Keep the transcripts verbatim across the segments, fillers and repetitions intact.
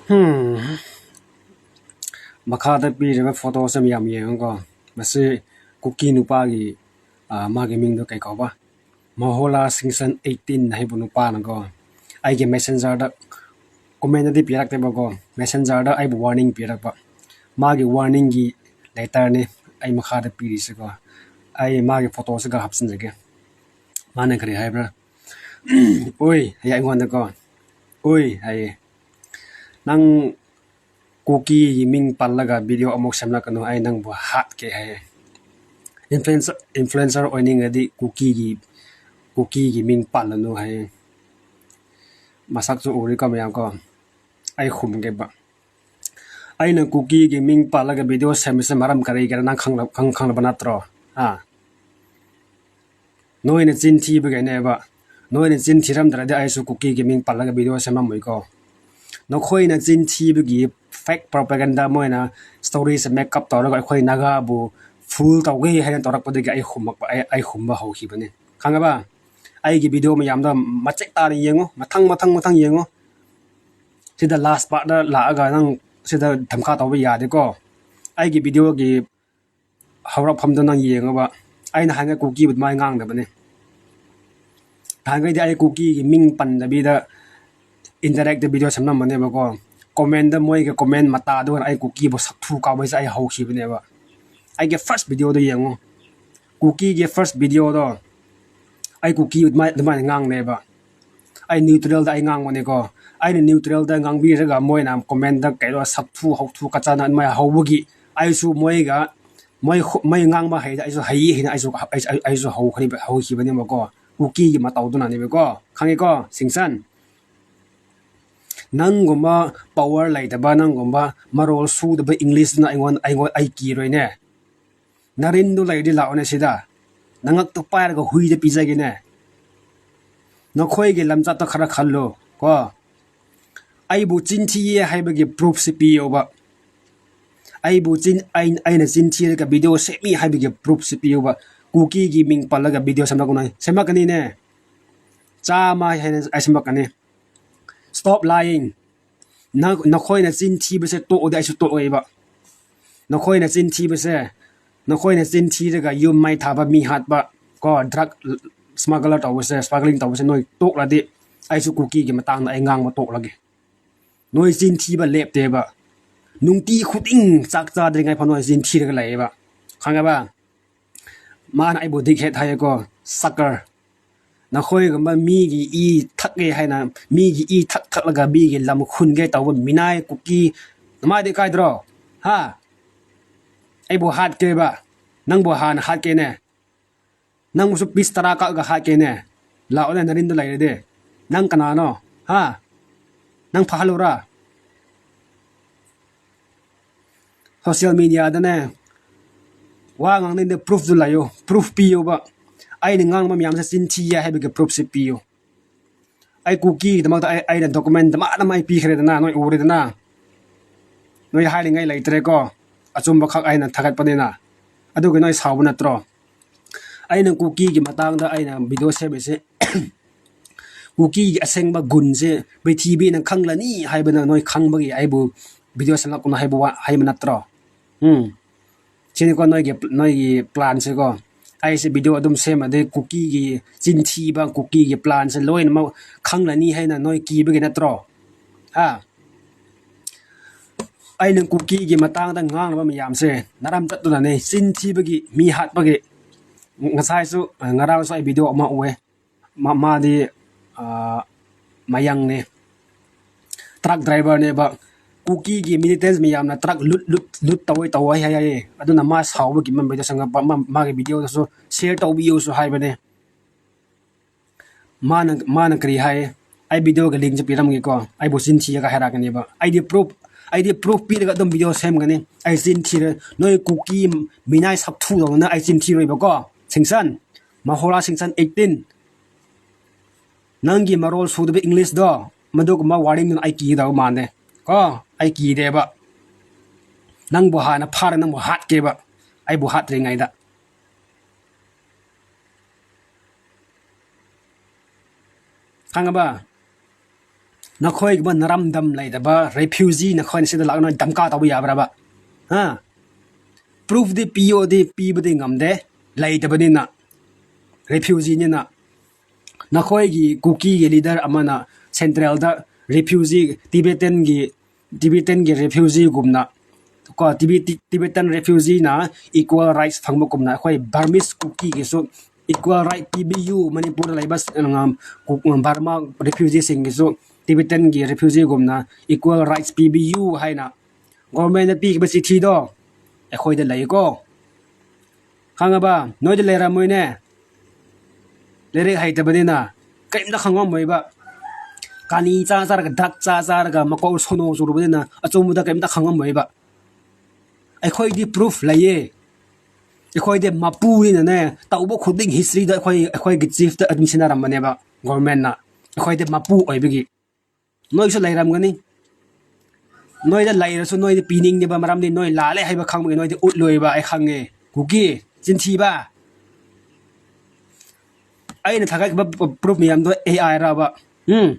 ꯍꯝ꯫ ꯃꯈꯥꯗ ꯄꯤꯔꯤꯕ ꯐꯣꯇꯣꯁꯦ ꯃꯌꯥꯝ ꯌꯦꯡꯉꯨꯀꯣ꯫ ꯃꯁꯤ ꯀꯨꯀꯤ ꯅꯨꯄꯥꯒꯤ, ꯑ, ꯃꯥꯒꯤ ꯃꯤꯡꯗꯣ ꯀꯩ ꯀꯧꯕ? ꯃꯍꯣꯂꯥ ꯁꯤꯡꯁꯟ ꯑꯩꯠꯇꯤꯟ ꯍꯥꯏꯕ ꯅꯨꯄꯥꯅꯀꯣ, ꯑꯩꯒꯤ ꯃꯦꯁꯦꯟꯖꯔꯗ, ꯀꯣꯃꯦꯟꯗꯗꯤ ꯄꯤꯔꯛꯇꯦꯕꯀꯣ, ꯃꯦꯁꯦꯟꯖꯔꯗ ꯑꯩꯕꯨ ꯋꯥꯔꯅꯤꯡ ꯄꯤꯔꯛꯄ꯫ ꯃꯥꯒꯤ ꯋꯥꯔꯅꯤꯡꯒꯤ ꯂꯦꯇꯔꯅꯤ꯫ ꯑꯩ ꯃꯈꯥꯗ ꯄꯤꯔꯤꯁꯤꯀꯣ꯫ ꯑꯩ ꯃꯥꯒꯤ ꯐꯣꯇꯣꯁꯤꯒ ꯍꯥꯞꯆꯤꯟꯖꯒꯦ꯫ ꯃꯥꯅ ꯀꯔꯤ ꯍꯥꯏꯕ꯭ꯔꯥ? "ꯑꯣꯏ," ꯍꯥꯏꯌꯦ ꯑꯩꯉꯣꯟꯗꯀꯣ꯫ "ꯑꯣꯏ," ꯍꯥꯏꯌꯦ꯫ "ꯅꯪ ꯀꯨꯀꯤꯒꯤ ꯃꯤꯡ ꯄꯜꯂꯒ ꯚꯤꯗꯤꯑꯣ ꯑꯃꯨꯛ ꯁꯦꯝꯂꯛꯀꯅꯨ, ꯑꯩ ꯅꯪꯕꯨ ꯍꯥꯠꯀꯦ," ꯍꯥꯏꯌꯦ꯫ "ꯏꯟꯐ꯭ꯂꯨꯌꯦꯟꯁꯔ, ꯏꯟꯐ꯭ꯂꯨꯌꯦꯟꯁꯔ ꯑꯣꯏꯅꯤꯡꯉꯗꯤ ꯀꯨꯀꯤꯒꯤ, ꯀꯨꯀꯤꯒꯤ ꯃꯤꯡ ꯄꯜꯂꯅꯨ," ꯍꯥꯏꯌꯦ꯫ ꯃꯁꯛꯁꯨ ꯎꯔꯤꯀꯣ ꯃꯌꯥꯝ ꯀꯣ꯫ ꯑꯩ ꯈꯨꯝꯒꯦꯕ꯫ "ꯑꯩꯅ ꯀꯨꯀꯤꯒꯤ ꯃꯤꯡ ꯄꯜꯂꯒ ꯚꯤꯗꯤꯑꯣ ꯁꯦꯝꯕꯁꯦ ꯃꯔꯝ ꯀꯔꯤꯒꯤꯔ ꯅꯪ ꯈꯪꯂ-, ꯈꯪ-, ꯈꯪꯂꯕ ꯅꯠꯇ꯭ꯔꯣ? ꯍꯥ? ꯅꯣꯏꯅ ꯆꯤꯟ ꯊꯤꯕꯒꯤꯅꯦꯕ꯫ ꯅꯣꯏꯅ ꯆꯤꯟ ꯊꯤꯔꯝꯗ꯭ꯔꯗꯤ ꯑꯩꯁꯨ ꯀꯨꯀꯤꯒꯤ ꯃꯤꯡ ꯄꯜꯂꯒ ꯚꯤꯗꯤꯑꯣ ꯁꯦꯝꯃꯝꯃꯣꯏꯀꯣ꯫ ꯅꯈꯣꯏꯅ ꯆꯤꯟ ꯊꯤꯕꯒꯤ ꯐꯦꯛ ꯄ꯭ꯔꯣꯄꯦꯒꯦꯟꯗꯥ ꯃꯣꯏꯅ ꯁ꯭ꯇꯣꯔꯤꯁꯦ ꯃꯦꯛ ꯑꯞ ꯇꯧꯔꯒ ꯑꯩꯈꯣꯏ ꯅꯥꯒꯥꯕꯨ ꯐꯨꯜ ꯇꯧꯒꯦ ꯍꯥꯏꯅ ꯇꯧꯔꯛꯄꯗꯒꯤ ꯑꯩ ꯈꯨꯝꯃꯛꯄ, ꯑꯩ, ꯑꯩ ꯈꯨꯝꯕ ꯍꯧꯈꯤꯕꯅꯤ꯫ ꯈꯪꯉꯕ? ꯑꯩꯒꯤ ꯚꯤꯗꯤꯑꯣ ꯃꯌꯥꯝꯗꯣ ꯃꯆꯦꯠ ꯇꯥꯅ ꯌꯦꯡꯉꯨ, ꯃꯊꯪ, ꯃꯊꯪ, ꯃꯊꯪ ꯌꯦꯡꯉꯨ꯫ ꯁꯤꯗ ꯂꯥꯁ ꯄꯥꯔꯠꯇ ꯂꯥꯛꯑꯒ ꯅꯪ ꯁꯤꯗ ꯙꯝꯀꯥ ꯇꯧꯕ ꯌꯥꯗꯦꯀꯣ꯫ ꯑꯩꯒꯤ ꯚꯤꯗꯤꯑꯣꯒꯤ ꯍꯧꯔꯛꯐꯝꯗꯣ ꯅꯪ ꯌꯦꯡꯉꯕ꯫ ꯑꯩꯅ ꯍꯥꯟꯅ ꯀꯨꯀꯤꯕꯨ ꯑꯗꯨꯃꯥꯏꯅ ꯉꯥꯡꯗꯕꯅꯦ꯫ ꯅꯍꯥꯟꯈꯩꯗꯤ ꯑꯩ ꯀꯨꯀꯤꯒꯤ ꯃꯤꯡ ꯄꯟꯗꯕꯤꯗ ꯏꯟꯗꯥꯏꯔꯦꯛꯇ ꯚꯤꯗꯤꯑꯣ ꯁꯦꯝꯂꯝꯕꯅꯦꯕꯀꯣ꯫ ꯀꯣꯃꯦꯟꯗ ꯃꯣꯏꯒꯤ ꯀꯣꯃꯦꯟ ꯃꯇꯥꯗꯨꯒ ꯑꯩ ꯀꯨꯀꯤꯕꯨ ꯁꯛꯊꯨ ꯀꯥꯎꯕꯩꯁꯦ ꯑꯩ ꯍꯧꯈꯤꯕꯅꯦꯕ꯫ ꯑꯩꯒꯤ ꯐꯥꯔꯁ ꯚꯤꯗꯤꯑꯣꯗꯣ ꯌꯦꯡꯉꯨ꯫ ꯀꯨꯀꯤꯒꯤ ꯐꯥꯔꯁ ꯚꯤꯗꯤꯑꯣꯗꯣ ꯑꯩ ꯀꯨꯀꯤ ꯑꯗꯨꯃꯥꯏ-, ꯑꯗꯨꯃꯥꯏꯅ ꯉꯥꯡꯅꯦꯕ꯫ ꯑꯩ ꯅ꯭ꯌꯨꯇ꯭ꯔꯦꯜꯗ ꯑꯩ ꯉꯥꯡꯕꯅꯦꯀꯣ꯫ ꯑꯩꯅ ꯅ꯭ꯌꯨꯇ꯭ꯔꯦꯜꯗ ꯉꯥꯡꯕꯤꯔꯒ ꯃꯣꯏꯅ ꯀꯣꯃꯦꯟꯗ ꯀꯩꯅꯣ ꯁꯛꯊꯨ ꯍꯧꯊꯨ ꯀꯆꯥꯅ ꯑꯗꯨꯃꯥꯏꯅ ꯍꯧꯕꯒꯤ ꯑꯩꯁꯨ ꯃꯣꯏꯒ, ꯃꯣꯏ ꯈꯨ-, ꯃꯣꯏ ꯉꯥꯡꯕ ꯍꯩꯗ ꯑꯩꯁꯨ ꯍꯩꯌꯦ ꯍꯥꯏꯅ ꯑꯩꯁꯨ, ꯑꯩꯁꯨ, ꯑꯩꯁꯨ ꯍꯧꯈ꯭ꯔꯤꯕ, ꯍꯧꯈꯤꯕꯅꯦꯕꯀꯣ꯫ ꯀꯨꯀꯤꯒꯤ ꯃꯇꯧꯗꯨꯅꯅꯦꯕꯀꯣ꯫ ꯈꯪꯉꯦꯀꯣ, ꯁꯤꯡꯁꯟ? ꯅꯪꯒꯨꯝꯕ ꯄꯋꯥꯔ ꯂꯩꯇꯕ, ꯅꯪꯒꯨꯝꯕ ꯃꯔꯣꯜ ꯁꯨꯗꯕ ꯏꯪꯂꯤꯁꯇꯨꯅ ꯑꯩꯉꯣꯟ-, ꯑꯩꯉꯣꯟ-, ꯑꯩ ꯀꯤꯔꯣꯏꯅꯦ꯫ ꯅꯔꯤꯟꯗꯣ ꯂꯩꯔꯗꯤ ꯂꯥꯛꯑꯣꯅꯦ ꯁꯤꯗ꯫ ꯅꯉꯛꯇꯣ ꯄꯥꯏꯔꯒ ꯍꯨꯏꯗ ꯄꯤꯖꯒꯦꯅꯦ꯫ ꯅꯈꯣꯏꯒꯤ ꯂꯝꯆꯠꯇꯣ ꯈꯔ ꯈꯜꯂꯣ ꯀꯣ꯫ ꯑꯩꯕꯨ ꯆꯤꯟ ꯊꯤꯌꯦ ꯍꯥꯏꯕꯒꯤ ꯄ꯭ꯔꯨꯐꯁꯤ ꯄꯤꯌꯣꯕ꯫ ꯑꯩꯕꯨ ꯆꯤꯟ-, ꯑꯩ-, ꯑꯩꯅ ꯆꯤꯟ ꯊꯤꯔꯒ ꯚꯤꯗꯤꯑꯣ ꯁꯦꯝꯃꯤ ꯍꯥꯏꯕꯒꯤ ꯄ꯭ꯔꯨꯐꯁꯤ ꯄꯤꯌꯣꯕ꯫ ꯀꯨꯀꯤꯒꯤ ꯃꯤꯡ ꯄꯜꯂꯒ ꯚꯤꯗꯤꯑꯣ ꯁꯦꯝꯂꯛꯀꯅꯨ꯫ ꯁꯦꯝꯂꯛꯀꯅꯤꯅꯦ꯫ ꯆꯥꯝꯃ ꯍꯦꯟꯅ ꯑꯩ ꯁꯦꯝꯂꯛꯀꯅꯤ꯫ Stop lying. ꯅ-, ꯅꯈꯣꯏꯅ ꯆꯤꯟ ꯊꯤꯕꯁꯦ ꯇꯣꯛꯑꯗꯤ ꯑꯩꯁꯨ ꯇꯣꯛꯑꯣꯏꯕ꯫ ꯅꯈꯣꯏꯅ ꯆꯤꯟ ꯊꯤꯕꯁꯦ, ꯅꯈꯣꯏꯅ ꯆꯤꯟ ꯊꯤꯔꯒ ꯌꯨꯝ ꯃꯩ ꯊꯥꯕ, ꯃꯤ ꯍꯥꯠꯄ, ꯀꯣ, drug smuggler ꯇꯧꯕꯁꯦ, smuggling ꯇꯧꯕꯁꯦ ꯅꯣꯏ ꯇꯣꯛꯂꯗꯤ ꯑꯩꯁꯨ ꯀꯨꯀꯤꯒꯤ ꯃꯇꯥꯡꯗ ꯑꯩ ꯉꯥꯡꯕ ꯇꯣꯛꯂꯒꯦ꯫ ꯅꯣꯏ ꯆꯤꯟ ꯊꯤꯕ ꯂꯦꯞꯇꯦꯕ꯫ ꯅꯨꯡꯇꯤ ꯈꯨꯗꯤꯡ ꯆꯥꯛ ꯆꯥꯗ꯭ꯔꯤꯉꯩ ꯐꯥꯎ ꯅꯣꯏ ꯆꯤꯟ ꯊꯤꯔꯒ ꯂꯩꯌꯦꯕ꯫ ꯈꯪꯉꯕ? ꯃꯥꯅ ꯑꯩꯕꯨ dickhead ꯍꯥꯏꯌꯦꯀꯣ, sucker꯫ ꯅꯈꯣꯏꯒꯨꯝꯕ ꯃꯤꯒꯤ ꯏ ꯊꯛꯀꯦ ꯍꯥꯏꯅ, ꯃꯤꯒꯤ ꯏ ꯊꯛ ꯊꯛꯂꯒ ꯃꯤꯒꯤ ꯂꯝ ꯍꯨꯟꯒꯦ ꯇꯧꯕ ꯃꯤꯅꯥꯏ ꯀꯨꯀꯤ, ꯅꯃꯥꯏꯗꯤ ꯀꯥꯏꯗ꯭ꯔꯣ? ꯍꯥ? ꯑꯩꯕꯨ ꯍꯥꯠꯀꯦꯕ? ꯅꯪꯕꯨ ꯍꯥꯟꯅ ꯍꯥꯠꯀꯦꯅꯦ꯫ ꯅꯪꯕꯨꯁꯨ piece ꯇꯔꯥ ꯀꯛꯑꯒ ꯍꯥꯠꯀꯦꯅꯦ꯫ ꯂꯥꯛꯑꯣꯅꯦ, ꯅꯔꯤꯟꯗ ꯂꯩꯔꯗꯤ꯫ ꯅꯪ ꯀꯅꯥꯅꯣ? ꯍꯥ? ꯅꯪ ꯐꯥꯍꯜꯂꯨꯔꯥ? Social mediaꯗꯅꯦ ꯋꯥ ꯉꯥꯡꯅꯤꯡꯗꯦ, proofꯇꯨ ꯂꯩꯌꯨ, proof ꯄꯤꯌꯨꯕ꯫ ꯑꯩꯅ ꯉꯥꯡꯕ ꯃꯌꯥꯝꯁꯦ ꯆꯤꯟ ꯊꯤꯌꯦ ꯍꯥꯏꯕꯒꯤ proofꯁꯦ ꯄꯤꯌꯨ꯫ ꯑꯩ ꯀꯨꯀꯤꯒꯤꯗꯃꯛꯇ ꯑꯩ, ꯑꯩꯅ document ꯗꯃꯥ ꯗꯃꯥ ꯑꯩ ꯄꯤꯈ꯭ꯔꯦꯗꯅ, ꯅꯣꯏ ꯎꯔꯦꯗꯅ꯫ ꯅꯣꯏ ꯍꯥꯏꯅꯤꯡꯉꯥꯏ ꯂꯩꯇ꯭ꯔꯦꯀꯣ, ꯑꯆꯨꯝꯕꯈꯛ ꯑꯩꯅ ꯊꯥꯒꯠꯄꯅꯤꯅ꯫ ꯑꯗꯨꯒꯤ ꯅꯣꯏ ꯁꯥꯎꯕ ꯅꯠꯇ꯭ꯔꯣ? ꯑꯩꯅ ꯀꯨꯀꯤꯒꯤ ꯃꯇꯥꯡꯗ ꯑꯩꯅ video ꯁꯦꯝꯃꯤꯁꯦ, ꯀꯨꯀꯤꯒꯤ ꯑꯁꯦꯡꯕ ꯒꯨꯟꯁꯦ ꯄ꯭ꯔꯤꯊꯤꯕꯤꯅ ꯈꯪꯂꯅꯤ ꯍꯥꯏꯕꯅ ꯅꯣꯏ ꯈꯪꯕꯒꯤ ꯑꯩꯕꯨ video ꯁꯦꯝꯂꯛꯀꯅꯨ ꯍꯥꯏꯕ ꯋꯥ-, ꯍꯥꯏꯕ ꯅꯠꯇ꯭ꯔꯣ? ꯎꯝ꯫ ꯁꯤꯅꯤꯀꯣ ꯅꯣꯏꯒꯤ, ꯅꯣꯏꯒꯤ planꯁꯦꯀꯣ꯫ ꯑꯩꯁꯦ video ꯑꯗꯨꯝ ꯁꯦꯝꯃꯗꯤ ꯀꯨꯀꯤꯒꯤ ꯆꯤꯟꯊꯤꯕ, ꯀꯨꯀꯤꯒꯤ planꯁꯦ ꯂꯣꯏꯅꯃꯛ ꯈꯪꯂꯅꯤ ꯍꯥꯏꯅ ꯅꯣꯏ ꯀꯤꯕꯒꯤ ꯅꯠꯇ꯭ꯔꯣ? ꯍꯥ? ꯑꯩꯅ ꯀꯨꯀꯤꯒꯤ ꯃꯇꯥꯡꯗ ꯉꯥꯡꯅꯕ ꯃꯌꯥꯝꯁꯦ ꯅꯔꯝ ꯆꯠꯇꯨꯅꯅꯦ, ꯆꯤꯟ ꯊꯤꯕꯒꯤ, ꯃꯤ ꯍꯥꯠꯄꯒꯤ꯫ ꯉꯁꯥꯏꯁꯨ, ꯉꯔꯥꯡꯁꯨ ꯑꯩ video ꯑꯃ ꯎꯑꯦ꯫ ꯃꯥ-, ꯃꯥꯗꯤ, ꯑꯥ, ꯃꯌꯥꯡꯅꯦ꯫ Truck driverꯅꯦꯕ꯫ ꯀꯨꯀꯤꯒꯤ militants ꯃꯌꯥꯝꯅ truck ꯂꯨꯠ, ꯂꯨꯠ, ꯂꯨꯠ ꯇꯧꯋꯦ, ꯇꯧꯋꯦ ꯍꯥꯏ, ꯍꯥꯏꯌꯦ꯫ ꯑꯗꯨꯅ ꯃꯥ ꯁꯥꯎꯕꯒꯤ ꯃ-, video ꯁꯪꯒ-, ꯃ-, ꯃꯥꯒꯤ videoꯗꯁꯨ share ꯇꯧꯕꯤꯌꯨꯁꯨ ꯍꯥꯏꯕꯅꯦ꯫ ꯃꯥꯅ, ꯃꯥꯅ ꯀꯔꯤ ꯍꯥꯏ? ꯑꯩ videoꯒ linkꯁꯦ ꯄꯤꯔꯝꯒꯦꯀꯣ꯫ ꯑꯩꯕꯨ ꯆꯤꯟ ꯊꯤꯔꯒ ꯍꯥꯏꯔꯛꯀꯅꯦꯕ꯫ ꯑꯩꯗꯤ proof, ꯑꯩꯗꯤ proof ꯄꯤꯔꯒ ꯑꯗꯨꯝ video ꯁꯦꯝꯒꯅꯤ꯫ ꯑꯩ ꯆꯤꯟ ꯊꯤꯔ-, ꯅꯣꯏ ꯀꯨꯀꯤ ꯃꯤꯅꯥꯏ ꯁꯛꯊꯨꯗꯧꯅ ꯑꯩ ꯆꯤꯟ ꯊꯤꯔꯣꯏꯕꯀꯣ꯫ ꯁꯤꯡꯁꯟ, ꯃꯍꯣꯔꯥ ꯁꯤꯡꯁꯟ eighteen꯫ ꯅꯪꯒꯤ ꯃꯔꯣꯜ ꯁꯨꯗꯕ Englishꯗꯣ, ꯃꯗꯨꯒꯨꯝꯕ warningꯗꯨꯅ ꯑꯩ ꯀꯤꯒꯗꯕ ꯃꯥꯟꯗꯦ꯫ ꯀꯣ, ꯑꯩ ꯀꯤꯗꯦꯕ꯫ ꯅꯪꯕꯨ ꯍꯥꯟꯅ ꯐꯥꯔ ꯅꯪꯕꯨ ꯍꯥꯠꯀꯦꯕ꯫ ꯑꯩꯕꯨ ꯍꯥꯠꯇ꯭ꯔꯤꯉꯩꯗ꯫ ꯈꯪꯉꯕ? ꯅꯈꯣꯏꯒꯨꯝꯕ ꯅꯔꯝꯗꯝ ꯂꯩꯇꯕ refugee ꯅꯈꯣꯏꯅ ꯁꯤꯗ ꯂꯥꯛꯅ ꯗꯝꯀꯥ ꯇꯧꯕ ꯌꯥꯕ꯭ꯔꯕ? ꯍꯥ? Proof ꯗꯤ ꯄꯤꯌꯣꯗꯤ ꯄꯤꯕꯗꯤ ꯉꯝꯗꯦ, ꯂꯩꯇꯕꯅꯤꯅ꯫ Refugee ꯅꯤꯅ꯫ ꯅꯈꯣꯏꯒꯤ ꯀꯨꯀꯤꯒꯤ leader ꯑꯃꯅ central ꯗ refugee, Tibetan ꯒꯤ, Tibetan ꯒꯤ refugee ꯒꯨꯝꯅ, ꯀꯣ, Tibet-, Tibetan refugee ꯅ equal rights ꯐꯪꯕꯒꯨꯝꯅ ꯑꯩꯈꯣꯏ Burmese ꯀꯨꯀꯤꯒꯤꯁꯨ equal right ꯄꯤꯕꯤꯌꯨ, ꯃꯅꯤꯄꯨꯔꯗ ꯂꯩꯕ, ꯎꯝ, ꯀꯨ-, ꯎꯝ, ꯕꯔꯃꯥ refugee ꯁꯤꯡꯒꯤꯁꯨ, Tibetan ꯒꯤ refugee ꯒꯨꯝꯅ equal rights ꯄꯤꯕꯤꯌꯨ ꯍꯥꯏꯅ government ꯅ ꯄꯤꯈꯤꯕ ꯆꯤꯊꯤꯗꯣ ꯑꯩꯈꯣꯏꯗ ꯂꯩꯀꯣ꯫ ꯈꯪꯉꯕ? ꯅꯣꯏꯗ ꯂꯩꯔꯝꯃꯣꯏꯅꯦ꯫ ꯂꯥꯏꯔꯤꯛ ꯍꯩꯇꯕꯅꯤꯅ ꯀꯔꯤꯝꯇ ꯈꯪꯉꯝꯃꯣꯏꯕ꯫ ꯀꯥꯅꯤ ꯆꯥ ꯆꯥꯔꯒ, drug ꯆꯥ ꯆꯥꯔꯒ ꯃꯀꯣꯛ ꯁꯣꯅꯣ ꯆꯨꯔꯕꯅꯤꯅ ꯑꯆꯨꯝꯕꯗ ꯀꯔꯤꯝꯇ ꯈꯪꯉꯝꯃꯣꯏꯕ꯫ ꯑꯩꯈꯣꯏꯗꯤ proof ꯂꯩꯌꯦ꯫ ꯑꯩꯈꯣꯏꯗꯤ ꯃꯄꯨꯅꯤꯅꯅꯦ, ꯇꯧꯕ ꯈꯨꯗꯤꯡ history ꯗ ꯑꯩꯈꯣꯏ, ꯑꯩꯈꯣꯏꯒꯤ chief ꯇ ꯑꯗꯨꯝ ꯁꯤꯟꯅꯔꯝꯕꯅꯦꯕ government ꯅ꯫ ꯑꯩꯈꯣꯏꯗꯤ ꯃꯄꯨ ꯑꯣꯏꯕꯒꯤ꯫ ꯅꯣꯏꯁꯨ ꯂꯩꯔꯝꯒꯅꯤ꯫ ꯅꯣꯏꯗ ꯂꯩꯔꯁꯨ ꯅꯣꯏꯗꯤ ꯄꯤꯅꯤꯡꯗꯦꯕ, ꯃꯔꯝꯗꯤ ꯅꯣꯏ ꯂꯥꯜꯂꯦ ꯍꯥꯏꯕ ꯈꯪꯕꯒꯤ ꯅꯣꯏꯗꯤ ꯎꯠꯂꯣꯏꯕ, ꯑꯩ ꯈꯪꯉꯦ꯫ ꯀꯨꯀꯤ, ꯆꯤꯟꯊꯤꯕ꯫ ꯑꯩꯅ ꯊꯥꯒꯠꯈꯤꯕ proof ꯃꯌꯥꯝꯗꯣ A I ꯔꯕ? Um.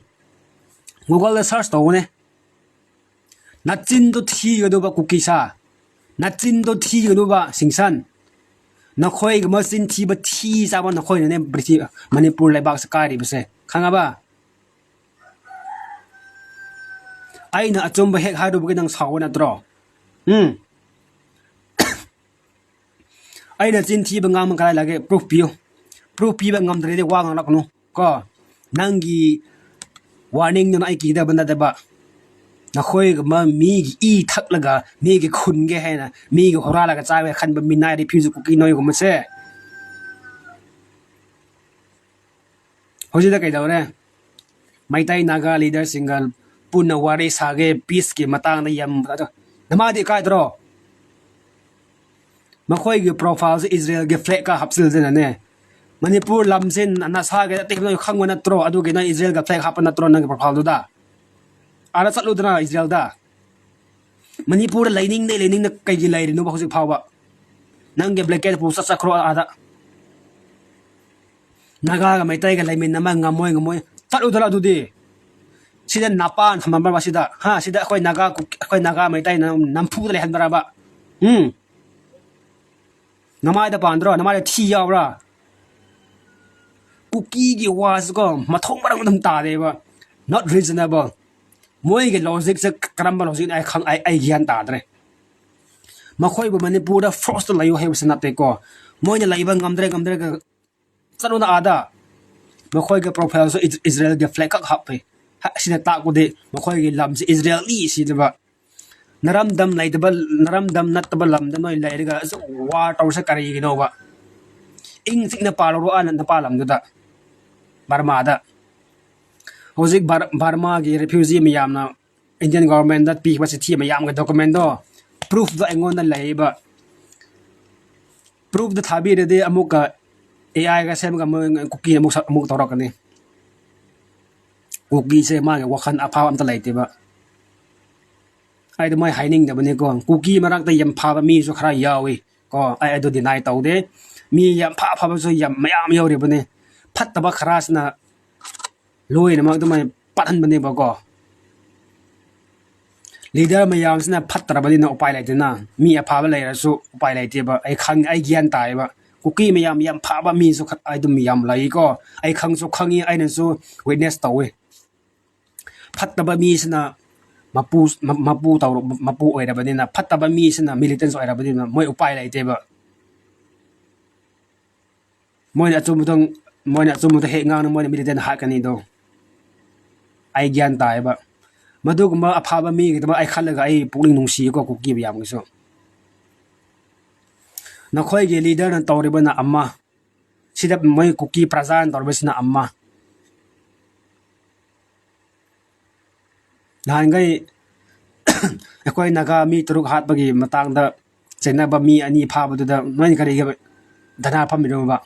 Google the search ꯇꯧꯕꯅꯦ꯫ ꯅꯆꯤꯟꯗꯣ ꯊꯤꯒꯅꯨꯕ ꯀꯨꯀꯤ ꯁꯥ꯫ ꯅꯆꯤꯟꯗꯣ ꯊꯤꯒꯅꯨꯕ ꯁꯤꯡꯁꯟ꯫ ꯅꯈꯣꯏꯒꯤ ꯃꯆꯤꯟ ꯊꯤꯕ, ꯊꯤ ꯆꯥꯕ ꯅꯈꯣꯏꯅꯅꯦ ꯄ꯭ꯔꯤꯊꯤ-, ꯃꯅꯤꯄꯨꯔ ꯂꯩꯕꯥꯛꯁꯦ ꯀꯥꯏꯔꯤꯕꯁꯦ꯫ ꯈꯪꯉꯕ? ꯑꯩꯅ ꯑꯆꯨꯝꯕ ꯍꯦꯛ ꯍꯥꯏꯔꯨꯕꯒꯤ ꯅꯪ ꯁꯥꯎꯕ ꯅꯠꯇ꯭ꯔꯣ? ꯎꯝ? ꯑꯩꯅ ꯆꯤꯟ ꯊꯤꯕ ꯉꯥꯡꯕ ꯀꯗꯥꯏ ꯂꯩꯒꯦ? Proof ꯄꯤꯌꯨ꯫ Proof ꯄꯤꯕ ꯉꯝꯗ꯭ꯔꯗꯤ ꯋꯥ ꯉꯥꯡꯂꯛꯀꯅꯨ ꯀꯣ꯫ ꯅꯪꯒꯤ warning ꯗꯨꯅ ꯑꯩ ꯀꯤꯗꯕ ꯅꯠꯇꯕ꯫ ꯅꯈꯣꯏꯒꯨꯝꯕ ꯃꯤꯒꯤ ꯏ ꯊꯛꯂꯒ ꯃꯤꯒꯤ ꯈꯨꯟꯒꯦ ꯍꯥꯏꯅ, ꯃꯤꯒꯤ ꯍꯨꯔꯥꯜꯂꯒ ꯆꯥꯒꯦ ꯈꯟꯕ ꯃꯤꯅꯥꯏ refugee ꯀꯨꯀꯤ ꯅꯣꯏꯒꯨꯝꯕꯁꯦ꯫ ꯍꯧꯖꯤꯛꯇ ꯀꯩꯗꯧꯔꯦ? ꯃꯩꯇꯩ ꯅꯥꯒꯥ leader ꯁꯤꯡꯒ ꯄꯨꯟꯅ ꯋꯥꯔꯤ ꯁꯥꯒꯦ, peace ꯀꯤ ꯃꯇꯥꯡꯗ ꯌꯥꯝ, ꯑꯗꯣ ꯅꯃꯥꯗꯤ ꯏꯀꯥꯏꯗ꯭ꯔꯣ? ꯃꯈꯣꯏꯒꯤ profile ꯁꯦ Israel ꯒꯤ flag ꯀ ꯍꯥꯞꯆꯤꯜꯗꯅꯅꯦ꯫ ꯃꯅꯤꯄꯨꯔ ꯂꯝꯁꯦ ꯅ-, ꯅꯁꯥꯒꯤ ꯅꯠꯇꯦ ꯍꯥꯏꯕꯗꯣ ꯈꯪꯕ ꯅꯠꯇ꯭ꯔꯣ? ꯑꯗꯨꯒꯤ ꯅꯪ Israel ꯒ flag ꯍꯥꯞꯄ ꯅꯠꯇ꯭ꯔꯣ ꯅꯪꯒꯤ profile ꯗꯨꯗ? ꯑꯥꯗ ꯆꯠꯂꯨꯗꯅ Israel ꯗ꯫ ꯃꯅꯤꯄꯨꯔꯗ ꯂꯩꯅꯤꯡꯗꯦ, ꯂꯩꯅꯤꯡꯗꯦ ꯀꯩꯒꯤ ꯂꯩꯔꯤꯅꯣꯕ ꯍꯧꯖꯤꯛ ꯐꯥꯎꯕ? ꯅꯪꯒꯤ blanket ꯄꯨ ꯆꯠ-, ꯆꯠꯈ꯭ꯔꯣ ꯑꯥꯗ꯫ ꯅꯥꯒꯥꯒ ꯃꯩꯇꯩꯒ ꯂꯩꯃꯤꯟꯅꯕ ꯉꯝꯃꯣꯏ, ꯉꯝꯃꯣꯏ꯫ ꯆꯠꯂꯨꯗꯅ ꯑꯗꯨꯗꯤ꯫ ꯁꯤꯗ ꯅꯄꯥꯅ ꯊꯝꯃꯝꯕ꯭ꯔꯕ ꯁꯤꯗ? ꯍꯥ? ꯁꯤꯗ ꯑꯩꯈꯣꯏ ꯅꯥꯒꯥ, ꯀꯨꯀꯤ, ꯑꯩꯈꯣꯏ ꯅꯥꯒꯥ ꯃꯩꯇꯩꯅ ꯅꯝꯐꯨꯗ ꯂꯩꯍꯟꯕ꯭ꯔꯕ? ꯎꯝ? ꯅꯃꯥꯏꯗ ꯄꯥꯟꯗ꯭ꯔꯣ? ꯅꯃꯥꯏꯗ ꯊꯤ ꯌꯥꯎꯕ꯭ꯔꯥ? ꯀꯨꯀꯤꯒꯤ ꯋꯥꯁꯤꯀꯣ, ꯃꯊꯣꯡ ꯃꯔꯝ ꯑꯗꯨꯝ ꯇꯥꯗꯦꯕ꯫ Not reasonable. ꯃꯣꯏꯒꯤ ꯂꯣꯖꯤꯛꯁꯦ ꯀꯔꯝꯕ ꯂꯣꯖꯤꯛꯅ ꯑꯩ ꯈꯪ-, ꯑꯩ, ꯑꯩ ꯒ꯭ꯌꯥꯟ ꯇꯥꯗ꯭ꯔꯦ꯫ ꯃꯈꯣꯏꯕꯨ ꯃꯅꯤꯄꯨꯔꯗ ꯐꯣꯔꯁꯇ ꯂꯩꯌꯨ ꯍꯥꯏꯕꯁꯨ ꯅꯠꯇꯦꯀꯣ꯫ ꯃꯣꯏꯅ ꯂꯩꯕ ꯉꯝꯗ꯭ꯔꯦ, ꯉꯝꯗ꯭ꯔꯦ, ꯆꯠꯂꯨꯅ ꯑꯥꯗ꯫ ꯃꯈꯣꯏꯒꯤ ꯄ꯭ꯔꯣꯐꯥꯏꯜꯁꯨ ꯏꯁ-, ꯏꯁꯔꯥꯌꯦꯜꯒꯤ ꯐ꯭ꯂꯦꯒ ꯈꯛ ꯍꯥꯞꯄꯦ꯫ ꯍ-, ꯑꯁꯤꯅ ꯇꯥꯛꯄꯗꯤ ꯃꯈꯣꯏꯒꯤ ꯂꯝꯁꯤ ꯏꯁꯔꯥꯌꯦꯜꯂꯤ ꯁꯤꯅꯦꯕ꯫ ꯅꯔꯝꯗꯝ ꯂꯩꯇꯕ, ꯅꯔꯝꯗꯝ ꯅꯠꯇꯕ ꯂꯝꯗ ꯅꯣꯏ ꯂꯩꯔꯒ ꯑꯁꯨꯛ ꯋꯥꯔ ꯇꯧꯔꯤꯁꯦ ꯀꯔꯤꯒꯤꯅꯣꯕ? ꯏꯪ ꯆꯤꯛꯅ ꯄꯥꯜꯂꯨꯔꯣ ꯑꯥ ꯅꯄꯥ ꯂꯝꯗꯨꯗ, ꯕꯔꯃꯥꯗ꯫ ꯍꯧꯖꯤꯛ ꯕꯔ-, ꯕꯔꯃꯥꯒꯤ ꯔꯤꯐ꯭ꯌꯨꯖꯤ ꯃꯌꯥꯝꯅ ꯏꯟꯗꯤꯌꯟ ꯒꯣꯚꯔꯟꯃꯦꯟꯠꯗ ꯄꯤꯈꯤꯕ ꯆꯤꯊꯤ ꯃꯌꯥꯝꯒꯤ ꯗꯣꯀꯨꯃꯦꯟꯗꯣ, ꯄ꯭ꯔꯨꯐꯇꯣ ꯑꯩꯉꯣꯟꯗ ꯂꯩꯕ꯫ ꯄ꯭ꯔꯨꯐꯇꯣ ꯊꯥꯕꯤꯔꯗꯤ ꯑꯃꯨꯛꯀ ꯑꯦ ꯑꯥꯏꯒ ꯁꯦꯝꯃꯒ ꯃꯣꯏ ꯀꯨꯀꯤ ꯑꯃꯨꯛ ꯁ-, ꯑꯃꯨꯛ ꯇꯧꯔꯛꯀꯅꯤ꯫ ꯀꯨꯀꯤꯁꯦ ꯃꯥꯒꯤ ꯋꯥꯈꯜ ꯑꯐꯥꯕ ꯑꯝꯇ ꯂꯩꯇꯦꯕ꯫ ꯑꯩ ꯑꯗꯨꯃꯥꯏꯅ ꯍꯥꯏꯅꯤꯡꯗꯕꯅꯤꯀꯣ꯫ ꯀꯨꯀꯤ ꯃꯔꯛꯇ ꯌꯥꯝ ꯐꯕ ꯃꯤꯁꯨ ꯈꯔ ꯌꯥꯎꯏ ꯀꯣ, ꯑꯩ ꯑꯗꯨ deny ꯇꯧꯗꯦ꯫ ꯃꯤ ꯌꯥꯝ ꯐ-, ꯑꯐꯕꯁꯨ ꯌꯥꯝ ꯃꯌꯥꯝ ꯌꯥꯎꯔꯤꯕꯅꯤ꯫ ꯐꯠꯇꯕ ꯈꯔꯁꯤꯅ ꯂꯣꯏꯅꯃꯛ ꯑꯗꯨꯃꯥꯏꯅ ꯄꯠꯍꯟꯕꯅꯦꯕꯀꯣ꯫ ꯂꯤꯗꯔ ꯃꯌꯥꯝꯁꯤꯅ ꯐꯠꯇ꯭ꯔꯕꯅꯤꯅ ꯎꯄꯥꯏ ꯂꯩꯇꯦꯅ꯫ ꯃꯤ ꯑꯐꯕ ꯂꯩꯔꯁꯨ ꯎꯄꯥꯏ ꯂꯩꯇꯦꯕ꯫ ꯑꯩ ꯈꯪ-, ꯑꯩ ꯒ꯭ꯌꯥꯟ ꯇꯥꯏꯌꯦꯕ꯫ ꯀꯨꯀꯤ ꯃꯌꯥꯝ ꯌꯥꯝ ꯐꯕ ꯃꯤꯁꯨ ꯈ-, ꯑꯗꯨꯝ ꯌꯥꯝ ꯂꯩꯀꯣ꯫ ꯑꯩ ꯈꯪꯁꯨ ꯈꯪꯉꯤ, ꯑꯩꯅꯁꯨ witness ꯇꯧꯋꯤ꯫ ꯐꯠꯇꯕ ꯃꯤꯁꯤꯅ ꯃꯄꯨ, ꯃ-, ꯃꯄꯨ ꯇꯧꯔ-, ꯃꯄꯨ ꯑꯣꯏꯔꯕꯅꯤꯅ, ꯐꯠꯇꯕ ꯃꯤꯁꯤꯅ militants ꯑꯣꯏꯔꯕꯅꯤꯅ ꯃꯣꯏ ꯎꯄꯥꯏ ꯂꯩꯇꯦꯕ꯫ ꯃꯣꯏꯅ ꯑꯆꯨꯝꯕꯗꯣ, ꯃꯣꯏꯅ ꯑꯆꯨꯝꯕꯗꯣ ꯍꯦꯛ ꯉꯥꯡꯅ ꯃꯣꯏꯅ militantꯅ ꯍꯥꯠꯀꯅꯤꯗꯣ꯫ ꯑꯩ ꯒ꯭ꯌꯥꯟ ꯇꯥꯏꯌꯦꯕ꯫ ꯃꯗꯨꯒꯨꯝꯕ ꯑꯐꯕ ꯃꯤꯒꯤꯗꯃꯛ ꯑꯩ ꯈꯜꯂꯒ ꯑꯩ ꯄꯨꯛꯅꯤꯡ ꯅꯨꯡꯁꯤꯌꯦꯀꯣ ꯀꯨꯀꯤ ꯃꯌꯥꯝꯒꯤꯁꯨ꯫ ꯅꯈꯣꯏꯒꯤ ꯂꯤꯗꯔꯅ ꯇꯧꯔꯤꯕꯅ ꯑꯃ, ꯁꯤꯗ ꯃꯣꯏ ꯀꯨꯀꯤ ꯄ꯭ꯔꯖꯥꯅ ꯇꯧꯔꯤꯕꯁꯤꯅ ꯑꯃ꯫ ꯅꯍꯥꯟꯈꯩ ꯑꯩꯈꯣꯏ ꯅꯥꯒꯥ ꯃꯤ ꯇꯔꯨꯛ ꯍꯥꯠꯄꯒꯤ ꯃꯇꯥꯡꯗ ꯆꯦꯟꯅꯕ ꯃꯤ ꯑꯅꯤ ꯐꯥꯕꯗꯨꯗ ꯅꯣꯏꯅ ꯀꯔꯤꯒꯤ ꯙꯔꯅꯥ ꯐꯝꯃꯤꯅꯣꯕ?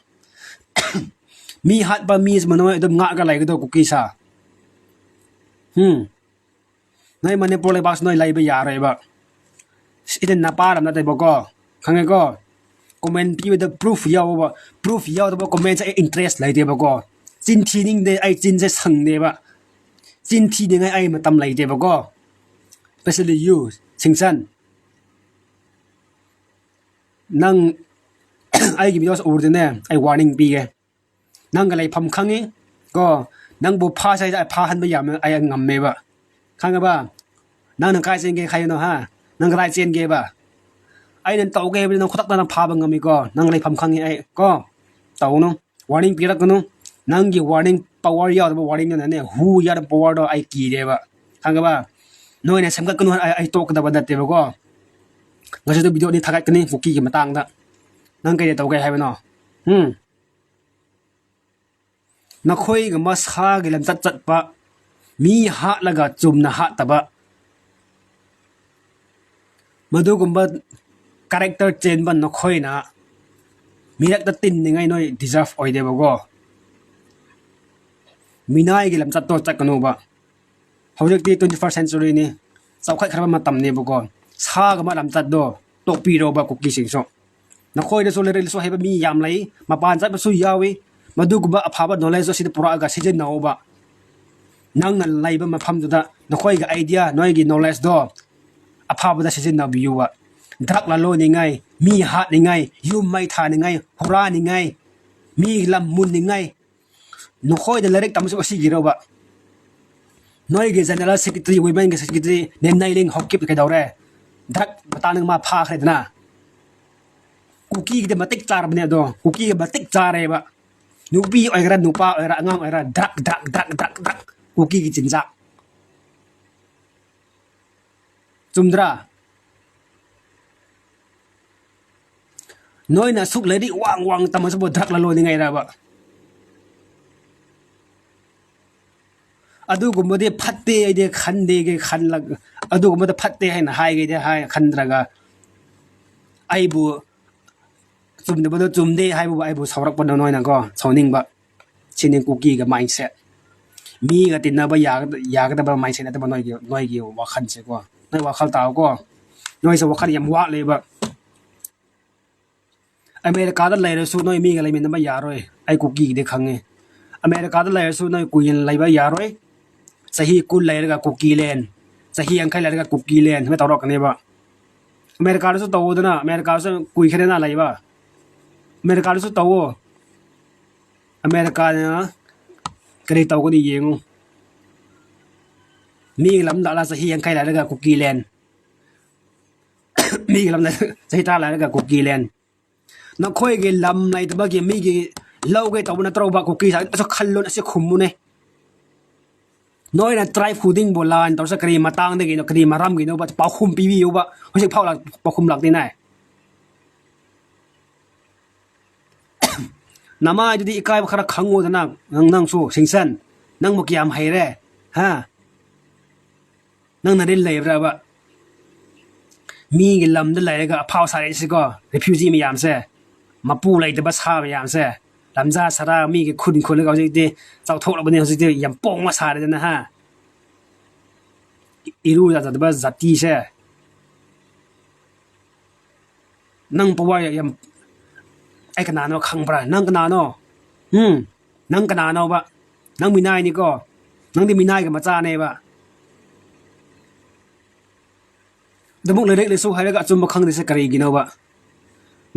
ꯃꯤ ꯍꯥꯠꯄ ꯃꯤꯁꯤꯃ ꯅꯣꯏ ꯑꯗꯨꯝ ꯉꯥꯛꯑꯒ ꯂꯩꯒꯗꯧ ꯀꯨꯀꯤꯁꯥ? ꯎꯝ? ꯅꯣꯏ ꯃꯅꯤꯄꯨꯔ ꯂꯩꯕꯥꯛꯁꯤ ꯅꯣꯏ ꯂꯩꯕ ꯌꯥꯔꯣꯏꯕ꯫ ꯁꯤꯗꯤ ꯅꯄꯥꯔ ꯅꯠꯇꯦꯕꯀꯣ, ꯈꯪꯉꯦꯀꯣ? ꯀꯣꯃꯦꯟ ꯄꯤꯕꯗ ꯄ꯭ꯔꯨꯐ ꯌꯥꯎꯕ, ꯄ꯭ꯔꯨꯐ ꯌꯥꯎꯗꯕ ꯀꯣꯃꯦꯟꯁꯦ ꯑꯩ ꯏꯟꯇꯔꯦꯁ ꯂꯩꯇꯦꯕꯀꯣ꯫ ꯆꯤꯟ ꯊꯤꯅꯤꯡꯗꯦ, ꯑꯩ ꯆꯤꯟꯁꯦ ꯁꯪꯗꯦꯕ꯫ ꯆꯤꯟ ꯊꯤꯅꯤꯡꯉꯥꯏ ꯑꯩ ꯃꯇꯝ ꯂꯩꯇꯦꯕꯀꯣ꯫ Especially you, ꯁꯤꯡꯁꯟ꯫ ꯅꯪ ꯑꯩꯒꯤ videos ꯎꯔꯗꯤꯅꯦ, ꯑꯩ warning ꯄꯤꯒꯦ꯫ ꯅꯪꯒ ꯂꯩꯐꯝ ꯈꯪꯉꯤ ꯀꯣ꯫ ꯅꯪꯕꯨ ꯐꯥꯁꯦ ꯍꯥꯏꯗꯤ ꯑꯩ ꯐꯥꯍꯟꯕ ꯌꯥꯝꯅ ꯑꯩ ꯉꯝꯃꯦꯕ꯫ ꯈꯪꯉꯕ? ꯅꯪꯅ ꯀꯥꯏ ꯆꯦꯟꯒꯦ ꯈꯜꯂꯤꯅꯣ, ꯍꯥ? ꯅꯪ ꯀꯗꯥꯏ ꯆꯦꯟꯒꯦꯕ? ꯑꯩꯅ ꯇꯧꯒꯦ ꯍꯥꯏꯕꯗꯤ ꯅꯪ ꯈꯨꯗꯛꯇ ꯅꯪ ꯐꯥꯕ ꯉꯝꯃꯤꯀꯣ꯫ ꯅꯪ ꯂꯩꯐꯝ ꯈꯪꯉꯤ ꯑꯩ ꯀꯣ꯫ ꯇꯧꯅꯨ꯫ Warning ꯄꯤꯔꯛꯀꯅꯨ꯫ ꯅꯪꯒꯤ warning power ꯌꯥꯎꯗꯕ warning ꯅꯅꯦ꯫ ꯍꯨ ꯌꯥꯗꯕ power ꯗꯣ ꯑꯩ ꯀꯤꯔꯦꯕ꯫ ꯈꯪꯉꯕ? ꯅꯣꯏꯅ ꯁꯦꯝꯒꯠꯀꯅꯨ ꯍꯥꯏ ꯑꯩ, ꯑꯩ ꯇꯣꯛꯀꯗꯕ ꯅꯠꯇꯦꯕꯀꯣ꯫ ꯉꯁꯤꯗꯣ video ꯑꯅꯤ ꯊꯥꯒꯠꯀꯅꯤ ꯀꯨꯀꯤꯒꯤ ꯃꯇꯥꯡꯗ꯫ ꯅꯪ ꯀꯩ ꯇꯧꯒꯦ ꯍꯥꯏꯕꯅꯣ? ꯎꯝ? ꯅꯈꯣꯏꯒꯨꯝꯕ ꯁꯥꯒꯤ ꯂꯝꯆꯠ ꯆꯠꯄ, ꯃꯤ ꯍꯥꯠꯂꯒ ꯆꯨꯝꯅ ꯍꯥꯠꯇꯕ, ꯃꯗꯨꯒꯨꯝꯕ character ꯆꯦꯟꯕ ꯅꯈꯣꯏꯅ ꯃꯤꯔꯛꯇ ꯇꯤꯟꯅꯤꯡꯉꯥꯏ ꯅꯣꯏ deserve ꯑꯣꯏꯗꯦꯕꯀꯣ꯫ ꯃꯤꯅꯥꯏꯒꯤ ꯂꯝꯆꯠꯇꯣ ꯆꯠꯀꯅꯨꯕ꯫ ꯍꯧꯖꯤꯛꯇꯤ twenty first century ꯅꯤ, ꯆꯥꯎꯈꯠꯈ꯭ꯔꯕ ꯃꯇꯝꯅꯦꯕꯀꯣ꯫ ꯁꯥꯒꯨꯝꯕ ꯂꯝꯆꯠꯇꯣ ꯇꯣꯛꯄꯤꯔꯣꯕ ꯀꯨꯀꯤꯁꯤꯡꯁꯨ꯫ ꯅꯈꯣꯏꯗꯁꯨ ꯂꯥꯏꯔꯤꯛ ꯂꯥꯏꯁꯨ ꯍꯩꯕ ꯃꯤ ꯌꯥꯝ ꯂꯩ, ꯃꯄꯥꯟ ꯆꯠꯄꯁꯨ ꯌꯥꯎꯏ꯫ ꯃꯗꯨꯒꯨꯝꯕ ꯑꯐꯕ knowledge ꯗꯣ ꯁꯤꯗ ꯄꯨꯔꯛꯑꯒ ꯁꯤꯖꯤꯟꯅꯧꯕ꯫ ꯅꯪꯅ ꯂꯩꯕ ꯃꯐꯝꯗꯨꯗ ꯅꯈꯣꯏꯒꯤ idea, ꯅꯣꯏꯒꯤ knowledge ꯗꯣ ꯑꯐꯕꯗ ꯁꯤꯖꯤꯟꯅꯕꯤꯌꯨꯕ꯫ Drug ꯂꯂꯣꯟꯅꯤꯡꯉꯥꯏ, ꯃꯤ ꯍꯥꯠꯅꯤꯡꯉꯥꯏ, ꯌꯨꯝ ꯃꯩ ꯊꯥꯅꯤꯡꯉꯥꯏ, ꯍꯨꯔꯥꯟꯅꯤꯡꯉꯥꯏ, ꯃꯤ ꯂꯝ ꯃꯨꯟꯅꯤꯡꯉꯥꯏ, ꯅꯈꯣꯏꯗ ꯂꯥꯏꯔꯤꯛ ꯇꯝꯕꯁꯨ ꯑꯁꯤꯒꯤꯔꯣꯕ? ꯅꯣꯏꯒꯤ general secretary, women ꯒꯤ secretary ꯅꯦꯝꯅꯩꯂꯤꯡ ꯍꯧꯀꯤꯞ ꯀꯩꯗꯧꯔꯦ? Drug ꯃꯇꯥꯡꯗ ꯃꯥ ꯐꯥꯈ꯭ꯔꯦꯗꯅ꯫ ꯀꯨꯀꯤꯒꯤꯗꯤ ꯃꯇꯤꯛ ꯆꯥꯔꯕꯅꯦ ꯑꯗꯣ, ꯀꯨꯀꯤꯒꯤ ꯃꯇꯤꯛ ꯆꯥꯔꯦꯕ꯫ ꯅꯨꯄꯤ ꯑꯣꯏꯒꯦꯔꯥ, ꯅꯨꯄꯥ ꯑꯣꯏꯒꯦꯔꯥ, ꯑꯉꯥꯡ ꯑꯣꯏꯒꯦꯔꯥ, drug, drug, drug, drug, drug, ꯀꯨꯀꯤꯒꯤ ꯆꯤꯟꯖꯥꯛ꯫ ꯆꯨꯝꯗ꯭ꯔꯥ? ꯅꯣꯏꯅ ꯑꯁꯨꯛ ꯂꯥꯏꯔꯤꯛ ꯋꯥꯡ ꯋꯥꯡ ꯇꯝꯃꯁꯤꯕꯨ drug ꯂꯂꯣꯟꯅꯤꯡꯉꯥꯏꯔꯕ? ꯑꯗꯨꯒꯨꯝꯕꯗꯤ ꯐꯠꯇꯦ ꯑꯩꯗꯤ ꯈꯟꯗꯦꯒꯦ ꯈꯜꯂꯒ, ꯑꯗꯨꯒꯨꯝꯕꯗ ꯐꯠꯇꯦ ꯍꯥꯏꯅ ꯍꯥꯏꯒꯦꯗꯤ ꯍꯥꯏ ꯈꯟꯗ꯭ꯔꯒ, ꯑꯩꯕꯨ ꯆꯨꯝꯗꯕꯗꯣ ꯆꯨꯝꯗꯦ ꯍꯥꯏꯕꯕꯨ ꯑꯩꯕꯨ ꯁꯥꯎꯔꯛꯄꯗꯣ ꯅꯣꯏꯅꯀꯣ, ꯁꯥꯎꯅꯤꯡꯕ꯫ ꯁꯤꯅꯤ ꯀꯨꯀꯤꯒ mindset꯫ ꯃꯤꯒ ꯇꯤꯟꯅꯕ ꯌꯥꯒꯗꯕ mindset ꯅꯠꯇꯕ ꯅꯣꯏꯒꯤ, ꯅꯣꯏꯒꯤ ꯋꯥꯈꯜꯁꯦꯀꯣ꯫ ꯅꯣꯏ ꯋꯥꯈꯜ ꯇꯥꯎꯀꯣ꯫ ꯅꯣꯏꯁꯦ ꯋꯥꯈꯜ ꯌꯥꯝ ꯋꯥꯠꯂꯦꯕ꯫ ꯑꯃꯦꯔꯤꯀꯥꯗ ꯂꯩꯔꯁꯨ ꯅꯣꯏ ꯃꯤꯒ ꯂꯩꯃꯤꯟꯅꯕ ꯌꯥꯔꯣꯏ꯫ ꯑꯩ ꯀꯨꯀꯤꯒꯤꯗꯤ ꯈꯪꯉꯦ꯫ ꯑꯃꯦꯔꯤꯀꯥꯗ ꯂꯩꯔꯁꯨ ꯅꯣꯏ ꯀꯨꯏꯅ ꯂꯩꯕ ꯌꯥꯔꯣꯏ꯫ ꯆꯍꯤ ꯀꯨꯟ ꯂꯩꯔꯒ ꯀꯨꯀꯤꯂꯦꯟ, ꯆꯍꯤ ꯌꯥꯡꯈꯩ ꯂꯩꯔꯒ ꯀꯨꯀꯤꯂꯦꯟ ꯁꯨꯃꯥꯏꯅ ꯇꯧꯔꯛꯀꯅꯦꯕ꯫ ꯑꯃꯦꯔꯤꯀꯥꯗꯁꯨ ꯇꯧꯋꯣꯗꯅ, ꯑꯃꯦꯔꯤꯀꯥꯗꯁꯨ ꯀꯨꯏꯈ꯭ꯔꯦꯅ ꯂꯩꯕ꯫ ꯑꯃꯦꯔꯤꯀꯥꯗꯁꯨ ꯇꯧꯋꯣ꯫ ꯑꯃꯦꯔꯤꯀꯥꯅ ꯀꯔꯤ ꯇꯧꯒꯅꯤ ꯌꯦꯡꯉꯨ꯫ ꯃꯤꯒꯤ ꯂꯝꯗ ꯑꯂꯥ ꯆꯍꯤ ꯌꯥꯡꯈꯩ ꯂꯩꯔꯒ ꯀꯨꯀꯤꯂꯦꯟ, ꯃꯤꯒꯤ ꯂꯝꯗ ꯆꯍꯤ ꯇꯔꯥ ꯂꯩꯔꯒ ꯀꯨꯀꯤꯂꯦꯟ꯫ ꯅꯈꯣꯏꯒꯤ ꯂꯝ ꯂꯩꯇꯕꯒꯤ ꯃꯤꯒꯤ ꯂꯧꯒꯦ ꯇꯧꯕ ꯅꯠꯇ꯭ꯔꯣꯕ? ꯀꯨꯀꯤ ꯁꯥ-, ꯑꯁꯨ ꯈꯜꯂꯨ, ꯑꯁꯤ ꯈꯨꯝꯃꯨꯅꯦ꯫ ꯅꯣꯏꯅ ꯇ꯭ꯔꯥꯏꯕ ꯈꯨꯗꯤꯡꯕꯨ ꯂꯥꯟ ꯇꯧꯔꯁꯦ ꯀꯔꯤ ꯃꯇꯥꯡꯗꯒꯤꯅꯣ, ꯀꯔꯤ ꯃꯔꯝꯒꯤꯅꯣꯕ? ꯄꯥꯎꯈꯨꯝ ꯄꯤꯕꯤꯌꯨꯕ꯫ ꯍꯧꯖꯤꯛ ꯐꯥꯎ ꯂꯥꯛ-, ꯄꯥꯎꯈꯨꯝ ꯂꯥꯛꯇꯦꯅꯦ꯫ ꯅꯃꯥꯏꯗꯨꯗꯤ ꯏꯀꯥꯏꯕ ꯈꯔ ꯈꯪꯉꯣꯗꯅ, ꯅꯪ, ꯅꯪꯁꯨ, ꯁꯤꯡꯁꯟ, ꯅꯪꯕꯨ ꯀꯌꯥꯝ ꯍꯩꯔꯦ? ꯍꯥ? ꯅꯪ ꯅꯔꯤꯜ ꯂꯩꯕ꯭ꯔꯕ? ꯃꯤꯒꯤ ꯂꯝꯗ ꯂꯩꯔꯒ ꯑꯐꯥꯎ ꯁꯥꯔꯛꯏꯁꯤꯀꯣ, ꯔꯤꯐ꯭ꯌꯨꯖꯤ ꯃꯌꯥꯝꯁꯦ, ꯃꯄꯨ ꯂꯩꯇꯕ ꯁꯥ ꯃꯌꯥꯝꯁꯦ, ꯂꯝꯖꯥ ꯁꯔꯥ ꯃꯤꯒꯤ ꯈꯨꯟ ꯈꯨꯜꯂꯒ ꯍꯧꯖꯤꯛꯇꯤ ꯆꯥꯎꯊꯣꯛꯂꯕꯅꯤ, ꯍꯧꯖꯤꯛꯇꯤ ꯌꯥꯝ ꯄꯣꯡꯕ ꯁꯥꯔꯦꯗꯅ, ꯍꯥ? ꯏꯔꯨ ꯌꯥꯖꯗꯕ ꯖꯥꯇꯤꯁꯦ꯫ ꯅꯪ ꯄꯋꯥꯔ ꯌꯥꯝ, ꯑꯩ ꯀꯅꯥꯅꯣ ꯈꯪꯕ꯭ꯔꯥ? ꯅꯪ ꯀꯅꯥꯅꯣ? ꯎꯝ? ꯅꯪ ꯀꯅꯥꯅꯣꯕ? ꯅꯪ ꯃꯤꯅꯥꯏꯅꯤꯀꯣ꯫ ꯅꯪꯗꯤ ꯃꯤꯅꯥꯏꯒꯤ ꯃꯆꯥꯅꯦꯕ꯫ ꯑꯗꯨꯃꯨꯛ ꯂꯥꯏꯔꯤꯛ ꯂꯥꯏꯁꯨ ꯍꯩꯔꯒ ꯑꯆꯨꯝꯕ ꯈꯪꯗ꯭ꯔꯤꯁꯦ ꯀꯔꯤꯒꯤꯅꯣꯕ?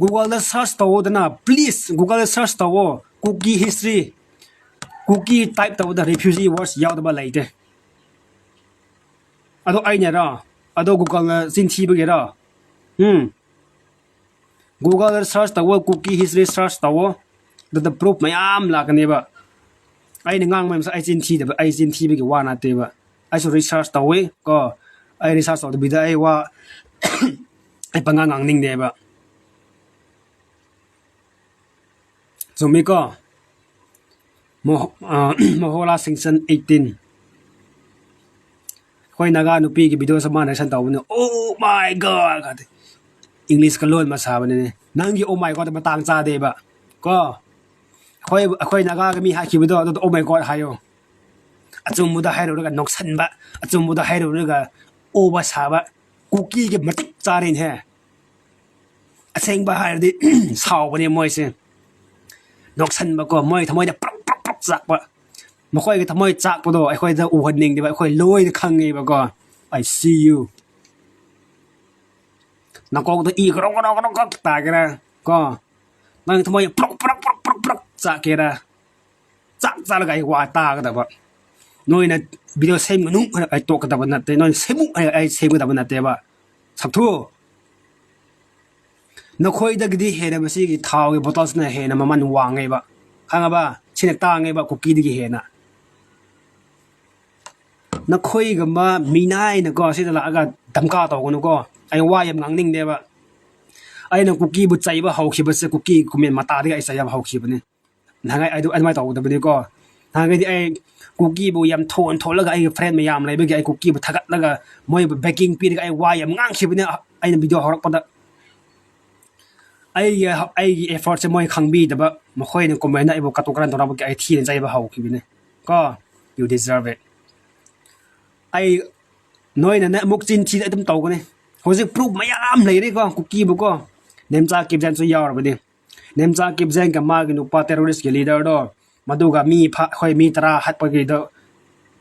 Google-ꯗ search ꯇꯧꯋꯣꯗꯅ, please, Google-ꯗ search ꯇꯧꯋꯣ꯫ ꯀꯨꯀꯤ history, ꯀꯨꯀꯤ type ꯇꯧꯕꯗ refugee words ꯌꯥꯎꯗꯕ ꯂꯩꯇꯦ꯫ ꯑꯗꯣ ꯑꯩꯅꯔꯣ? ꯑꯗꯣ Google-ꯅ ꯆꯤꯟ ꯊꯤꯕꯒꯤꯔꯣ? ꯎꯝ? Google-ꯗ search ꯇꯧꯋꯣ, ꯀꯨꯀꯤ history search ꯇꯧꯋꯣ, ꯑꯗꯨꯗ proof ꯃꯌꯥꯝ ꯂꯥꯛꯀꯅꯦꯕ꯫ ꯑꯩꯅ ꯉꯥꯡꯕ ꯃꯌꯥꯝꯁꯦ ꯑꯩ ꯆꯤꯟ ꯊꯤꯗꯕ, ꯑꯩ ꯆꯤꯟ ꯊꯤꯕꯒꯤ ꯋꯥ ꯅꯠꯇꯦꯕ꯫ ꯑꯩꯁꯨ research ꯇꯧꯋꯤ ꯀꯣ꯫ ꯑꯩ research ꯇꯧꯗꯕꯤꯗ ꯑꯩ ꯋꯥ, ꯑꯩ ꯄꯉꯥꯡ ꯉꯥꯡꯅꯤꯡꯗꯦꯕ꯫ ꯆꯨꯝꯃꯤꯀꯣ? ꯃꯣꯍ-, ꯑ, ꯃꯣꯍꯣꯂꯥ ꯁꯤꯡꯁꯟ eighteen꯫ ꯑꯩꯈꯣꯏ ꯅꯥꯒꯥ ꯅꯨꯄꯤꯒꯤ video ꯑꯃ reaction ꯇꯧꯕꯅꯦ, "Oh my God!" ꯀꯥꯏꯗꯤ꯫ English-ꯀ ꯂꯣꯟ ꯑꯃ ꯁꯥꯕꯅꯤꯅꯦ꯫ ꯅꯪꯒꯤ "Oh my God" ꯃꯇꯥꯡ ꯆꯥꯗꯦꯕ꯫ ꯀꯣ? ꯑꯩꯈꯣꯏ, ꯑꯩꯈꯣꯏ ꯅꯥꯒꯥꯒ ꯃꯤ ꯍꯥꯠꯈꯤꯕꯗꯣ, ꯑꯗꯨꯗ "Oh my God" ꯍꯥꯏꯌꯣ꯫ ꯑꯆꯨꯝꯕꯗ ꯍꯥꯏꯔꯨꯔꯒ ꯅꯣꯛꯁꯟꯕ, ꯑꯆꯨꯝꯕꯗ ꯍꯥꯏꯔꯨꯔꯒ ꯑꯣꯕ ꯁꯥꯕ, ꯀꯨꯀꯤꯒꯤ ꯃꯇꯤꯛ ꯆꯥꯔꯦꯅꯦꯍꯦ꯫ ꯑꯁꯦꯡꯕ ꯍꯥꯏꯔꯗꯤ ꯁꯥꯎꯕꯅꯦ ꯃꯣꯏꯁꯦ꯫ ꯅꯣꯛꯁꯟꯕꯀꯣ, ꯃꯣꯏ ꯊꯃꯣꯏꯗ ꯄ꯭ꯔꯣꯛ ꯄ꯭ꯔꯣꯛ ꯄ꯭ꯔꯣꯛ ꯆꯥꯛꯄ꯫ ꯃꯈꯣꯏꯒꯤ ꯊꯃꯣꯏ ꯆꯥꯛꯄꯗꯣ ꯑꯩꯈꯣꯏꯗ ꯎꯍꯟꯅꯤꯡꯗꯦꯕ꯫ ꯑꯩꯈꯣꯏ ꯂꯣꯏꯅ ꯈꯪꯉꯦꯕꯀꯣ꯫ I see you. ꯅꯀꯣꯛꯇ ꯏ ꯒ꯭ꯔꯣ ꯒ꯭ꯔꯣ ꯒ꯭ꯔꯣ ꯒ꯭ꯔꯣ ꯇꯥꯒꯦꯔꯥ ꯀꯣ, ꯅꯪꯒꯤ ꯊꯃꯣꯏ ꯄ꯭ꯔꯣꯛ ꯄ꯭ꯔꯣꯛ ꯄ꯭ꯔꯣꯛ ꯄ꯭ꯔꯣꯛ ꯄ꯭ꯔꯣꯛ ꯆꯥꯛꯀꯦꯔꯥ, ꯆꯥꯛ ꯆꯥꯔꯒ ꯑꯩ ꯋꯥ ꯇꯥꯒꯗꯕ꯫ ꯅꯣꯏꯅ ꯚꯤꯗꯤꯑꯣ ꯁꯦꯝꯒꯅꯨ ꯍꯥꯏꯅ ꯑꯩ ꯇꯣꯛꯀꯗꯕ ꯅꯠꯇꯦ, ꯅꯣꯏꯅ ꯁꯦꯝꯃꯨ ꯍꯥꯏꯅ ꯑꯩ ꯁꯦꯝꯒꯗꯕ ꯅꯠꯇꯦꯕ꯫ ꯁꯛꯊꯨ, ꯅꯈꯣꯏꯗꯒꯤꯗꯤ ꯍꯦꯟꯅ ꯃꯁꯤꯒꯤ ꯊꯥꯎꯒꯤ ꯕꯣꯇꯜꯁꯤꯅ ꯍꯦꯟꯅ ꯃꯃꯜ ꯋꯥꯡꯉꯦꯕ꯫ ꯈꯪꯉꯕ? ꯁꯤꯅ ꯇꯥꯡꯉꯦꯕ ꯀꯨꯀꯤꯗꯒꯤ ꯍꯦꯟꯅ꯫ ꯅꯈꯣꯏꯒꯨꯝꯕ ꯃꯤꯅꯥꯏꯅꯀꯣ ꯁꯤꯗ ꯂꯥꯛꯑꯒ ꯙꯝꯀꯥ ꯇꯧꯒꯅꯨꯀꯣ꯫ ꯑꯩ ꯋꯥ ꯌꯥꯝ ꯉꯥꯡꯅꯤꯡꯗꯦꯕ꯫ ꯑꯩꯅ ꯀꯨꯀꯤꯕꯨ ꯆꯩꯕ ꯍꯧꯈꯤꯕꯁꯦ ꯀꯨꯀꯤ ꯀꯨꯃꯦꯟ ꯃꯇꯥꯗꯒꯤ ꯑꯩ ꯆꯩꯕ ꯍꯧꯈꯤꯕꯅꯤ꯫ ꯅꯍꯥꯟꯒꯩ ꯑꯩ ꯑꯗꯨ-, ꯑꯗꯨꯃꯥꯏꯅ ꯇꯧꯒꯗꯕꯅꯤꯀꯣ꯫ ꯅꯍꯥꯟꯒꯩꯗꯤ ꯑꯩ ꯀꯨꯀꯤꯕꯨ ꯌꯥꯝ ꯊꯣꯟ ꯊꯣꯜꯂꯒ ꯑꯩꯒꯤ friend ꯃꯌꯥꯝ ꯂꯩꯕꯒꯤ ꯑꯩ ꯀꯨꯀꯤꯕꯨ ꯊꯥꯒꯠꯂꯒ ꯃꯣꯏꯕꯨ backing ꯄꯤꯔꯒ ꯑꯩ ꯋꯥ ꯌꯥꯝ ꯉꯥꯡꯈꯤꯕꯅꯤ ꯑꯩꯅ video ꯍꯧꯔꯛꯄꯗ꯫ ꯑꯩꯒꯤ, ꯑꯩꯒꯤ effortꯁꯦ ꯃꯣꯏ ꯈꯪꯕꯤꯗꯕ, ꯃꯈꯣꯏꯅ commentꯗ ꯑꯩꯕꯨ ꯀꯇꯨ ꯀꯔꯟ ꯇꯧꯔꯛꯄꯒꯤ ꯑꯩ ꯊꯤꯅ ꯆꯩꯕ ꯍꯧꯈꯤꯕꯅꯤ ꯀꯣ꯫ You deserve it. ꯑꯩ, ꯅꯣꯏꯅꯅꯦ ꯑꯃꯨꯛ ꯆꯤꯟ ꯊꯤꯗ ꯑꯗꯨꯝ ꯇꯧꯒꯅꯤ꯫ ꯍꯧꯖꯤꯛ proof ꯃꯌꯥꯝ ꯂꯩꯔꯦꯀꯣ ꯀꯨꯀꯤꯕꯨꯀꯣ꯫ ꯅꯦꯝꯆꯥ ꯀꯤꯞꯖꯦꯟꯁꯨ ꯌꯥꯎꯔꯕꯅꯤ꯫ ꯅꯦꯝꯆꯥ ꯀꯤꯞꯖꯦꯟꯒ ꯃꯥꯒꯤ ꯅꯨꯄꯥ terroristꯀꯤ leaderꯗꯣ, ꯃꯗꯨꯒ ꯃꯤ ꯐꯥ-, ꯑꯩꯈꯣꯏ ꯃꯤ ꯇꯔꯥ ꯍꯥꯠꯄꯒꯤꯗꯣ